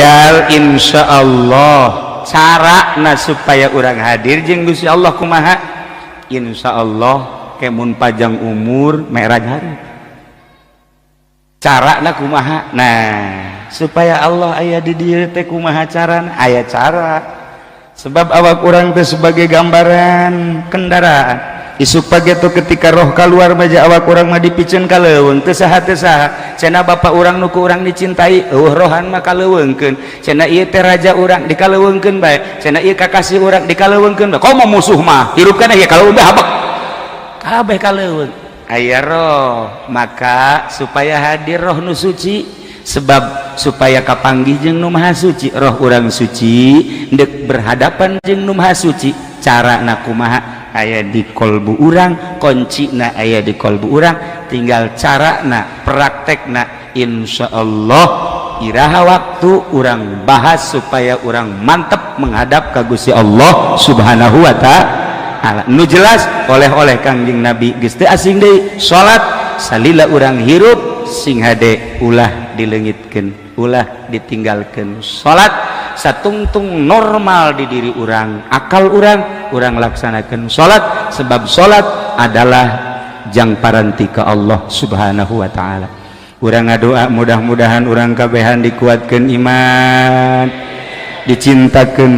Tinggal insya Allah cara na supaya urang hadir jeung Gusti Allah kumaha. Insya Allah kemun panjang umur, mi'raj hari cara na kumaha. Nah, supaya Allah aya di dieu teh kumaha carana? Aya cara, sebab awak urang teh sebagai gambaran kendaraan. Isuk pagi tuh ketika roh keluar baja, awak urang mah dipiceun ka leuweung, teu saha teu saha. Cenah bapak urang nu ku urang dicintai, eueuh rohan mah kaleuweungkeun. Cenah ieu teh raja urang, dikaleuweungkeun bae. Cenah ieu kakasih urang, dikaleuweungkeun bae. Komo musuh mah hirup kana ieu kalau udah habek kabeh kaleuweung. Aya roh, maka supaya hadir roh nu suci, sebab supaya kapanggih jeung nu maha suci, roh urang suci ndek berhadapan jeung nu maha suci, cara na kumaha? Aya di kolbu urang, kunci na aya di kolbu urang. Tinggal cara na, praktek na. Insya Allah iraha waktu urang bahas supaya urang mantep menghadap ke Gusti Allah Subhanahu wa Ta'ala. Nu jelas oleh-oleh Kangjeng Nabi geus teu asing deui, salat salila urang hirup sing hade ulah dileungitkeun, ulah ditinggalkeun. Salat satungtung normal di diri urang, akal urang, urang laksanakan salat, sebab salat adalah jang paranti ke Allah Subhanahu wa Ta'ala. Urang ngadoa mudah-mudahan urang kabehan dikuatkan iman, dicintakan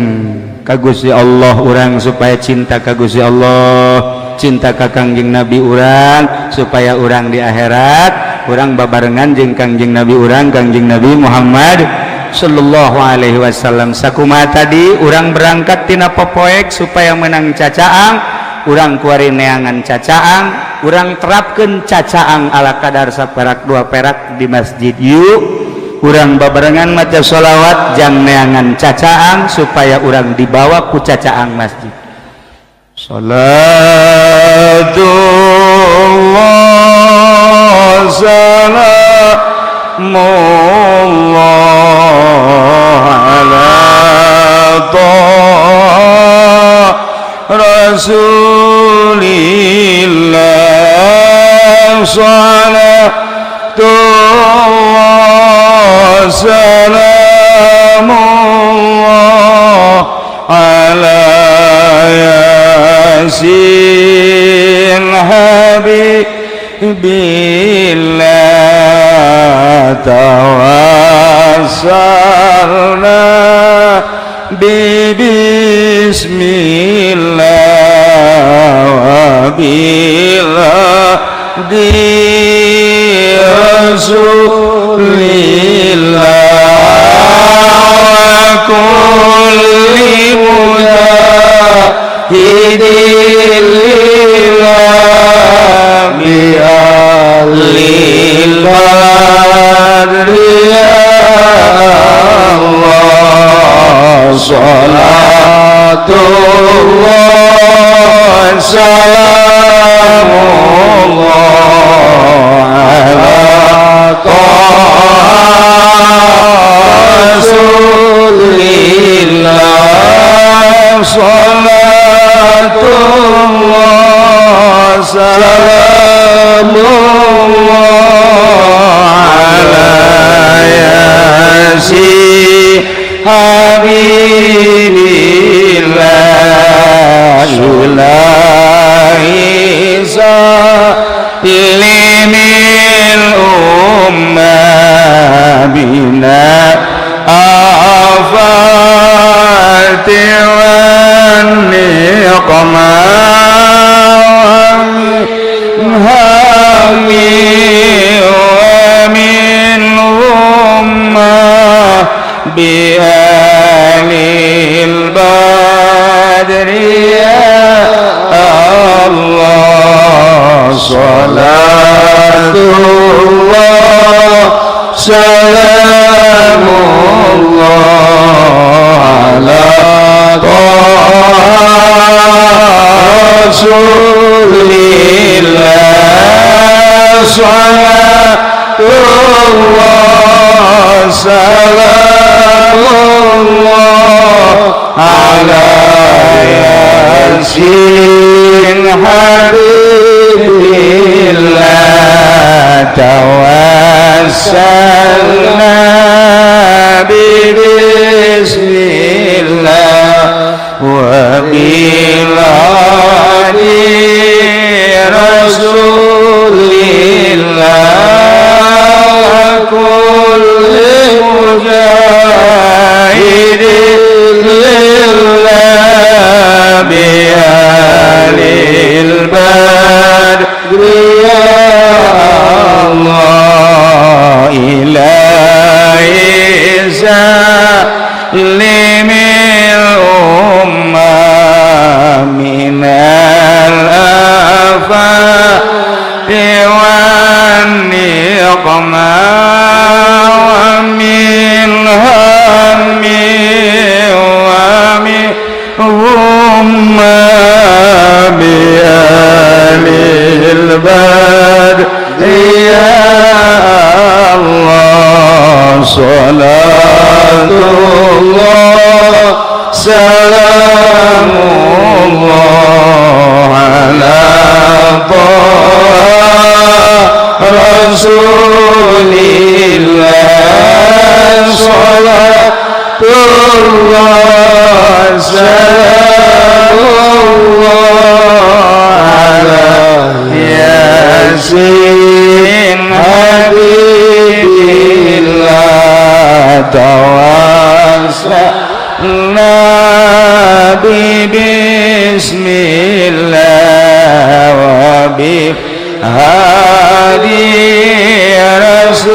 ka Gusti Allah urang, supaya cinta ka Gusti Allah, cinta ka Kangjeng Nabi urang, supaya urang di akhirat urang babarengan jeung Kangjeng Nabi urang, Kangjeng Nabi Muhammad sallallahu alaihi wasallam. Sakumaha tadi urang berangkat tina popoek supaya menang cacaang, urang kuari neangan cacaang, urang terapkan cacaang ala kadar saperak dua perak di masjid. Yuk, urang babarengan maca sholawat jang neangan cacaang supaya urang dibawa ku cacaang masjid. Salatullah salamullah ala Taha Rasulillah. Salatullah salamullah ala Yasin Habibillah. Tawassalna bibismillah wa bilhadi Rasulillah wa kulli mujahidin lillah bi ahlil badri ya Allah. Salatullah salamullah ala Taha Rasulillah. Salatullah salamullah ala Yasin Habibillah. Ilahi salimil ummah bina afati wan niqmah hami wa min ummah bi ahlil badri ya Allah. Salatullah salamullah ala Taha Rasulillah. Salatullah salamullah ala Yasin Habibillah. Tawassalna Bismillah wa biladi Rasulillah kulli mujahidin lillah bi ahlil badri ya Allah. Ilahi salimil ummah minal afati wan niqmah wa min hammi wa min humma bi ahlil badri ya Allah. Salatullah salamullah ala Taha Rasulillah. Salatullah salamullah ala Yasin Habibillah. Tawassalna bi bismillah wa bi hadi Rasulillah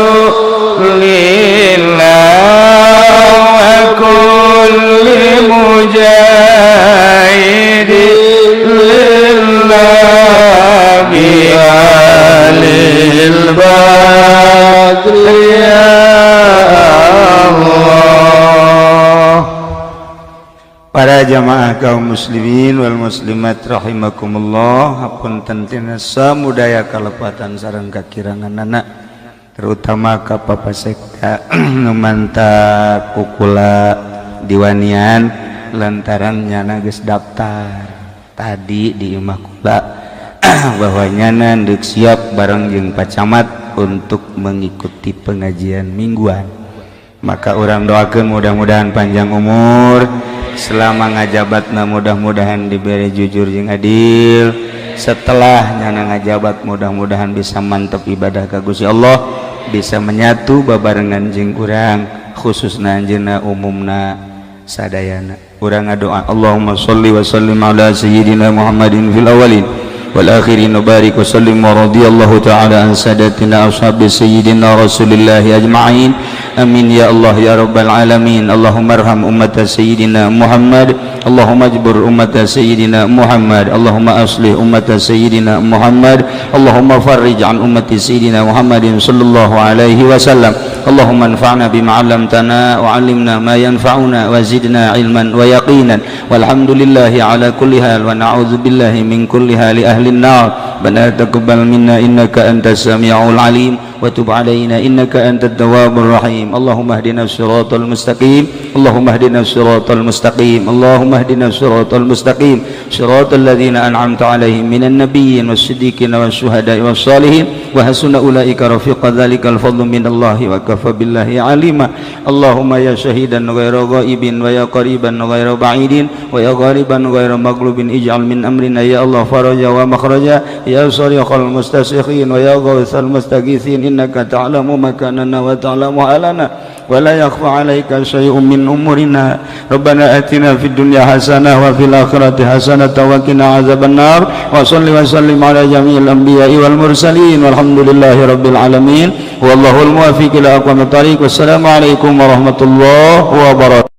wa kulli mujahidin lillah bi ahlil badri ya Allah. Para jamaah kaum muslimin wal muslimat rahimakumullah, hapunten tina samudaya kalepatan sareng kakiranganana, terutama ka Papa Sekda nu mantap kukula diwanian lantaran nyana geus daftar tadi di imah kula bahwa nyana deuk siap bareng jeung Pak Camat untuk mengikuti pengajian mingguan. Maka urang doakeun mudah-mudahan panjang umur selama ngajabatna, mudah-mudahan diberi jujur jeung adil. Setelah nyana ngajabat, mudah-mudahan bisa mantep ibadah ka Gusti Allah, bisa menyatu babarengan jeung urang, khususna anjeunna, umumna sadayana. Urang ngadoa, Allahumma sholli wa sallim ala sayyidina Muhammadin fil awwalin wal akhirin wa barik wa sallim wa radiyallahu ta'ala an sadatina ashabi sayyidina Rasulillah ajma'in. Amin ya Allah ya rabbal alamin. Allahumma arham ummata sayyidina Muhammad. Allahumma ajbur ummata sayyidina Muhammad. Allahumma aslih ummata sayyidina Muhammad. Allahumma farrij an ummati sayyidina Muhammadin sallallahu alaihi wasallam. Allahumma anfa'na bima 'allamtana wa 'allimna ma yanfa'una wa zidna ilman wa yaqinan. Walhamdulillahi ala kulli hal wa na'udzu billahi min kulli hali ahli an-nar. Rabbana taqabbal minna innaka antas samiul alim wa tub alaina innaka antat tawwabur rahim. Allahumma ihdina siratal mustaqim. Allahumma ihdina siratal mustaqim. Allahumma ihdina siratal mustaqim, siratal ladzina an'amta alaihim minan nabiyyin was-siddiqin wasyuhada'i was-salihin wa hasuna ulaika rafiqa. Dzalikal fadlu minallahi wa kafa billahi alima. Allahumma ya syahidan ghaira ghaibin wa ya qariban ghaira ba'idin wa ya ghaliban ghaira maghlubin, ij'al min amrina ya Allah faraja wa makhraja. Ya sariqal mustasrikhin wa ya ghawthal mustaghithin, innaka ta'lamu makanana wa ta'lamu halana wa la yakhfa 'alaika syai'un min umurina. Rabbana atina fid dunya hasanah wa fil akhirati hasanah wa qina adzabannar. Wa salli wa sallim ala jami'il anbiya'i wal mursalin. Walhamdulillahi rabbil alamin. Wallahul muwaffiq ila aqwamit thariq. Wassalamu alaikum warahmatullahi wabarakatuh.